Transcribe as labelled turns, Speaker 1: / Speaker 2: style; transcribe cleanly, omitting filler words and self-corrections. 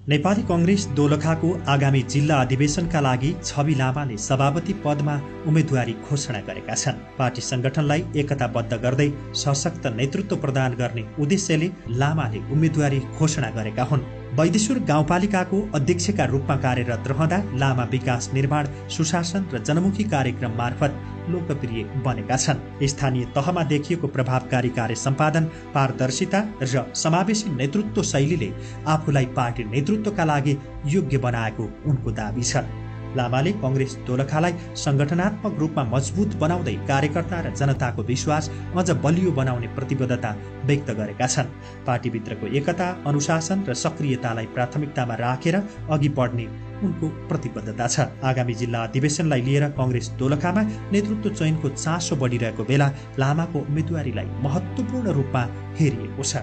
Speaker 1: नेपाली कांग्रेस दोलखाको आगामी जिल्ला अधिवेशनका लागि छवि लामाले सभापति पदमा उम्मेदवारी घोषणा गरेका छन्। पार्टी संगठनलाई एकताबद्ध गर्दै सशक्त नेतृत्व प्रदान गर्ने उद्देश्यले लामाले उम्मेदवारी घोषणा गरेका हुन्। वैदेश्वर गाउँपालिकाको अध्यक्षका रूपमा कार्यरत रहँदा लामा विकास निर्माण, सुशासन र जनमुखी कार्यक्रम मार्फत लोकप्रिय बनेका छन्। स्थानीय तहमा देखिएको प्रभावकारी कार्य सम्पादन, पारदर्शिता र समावेशी नेतृत्व शैलीले आफूलाई पार्टी नेतृत्वका लागि योग्य बनाएको उनको दाबी छ। लामाले कांग्रेस दोलखालाई संगठनात्मक रूपमा मजबुत बनाउँदै कार्यकर्ता र जनताको विश्वास अझ बलियो बनाउने प्रतिबद्धता व्यक्त गरेका छन्। पार्टीभित्रको एकता, अनुशासन र सक्रियतालाई प्राथमिकतामा राखेर अघि बढ्ने उनको प्रतिबद्धता छ। आगामी जिल्ला अधिवेशनलाई लिएर कांग्रेस दोलखामा नेतृत्व चयनको चासो बढिरहेको बेला लामाको उम्मेदवारीलाई महत्त्वपूर्ण रूपमा हेरिएको छ।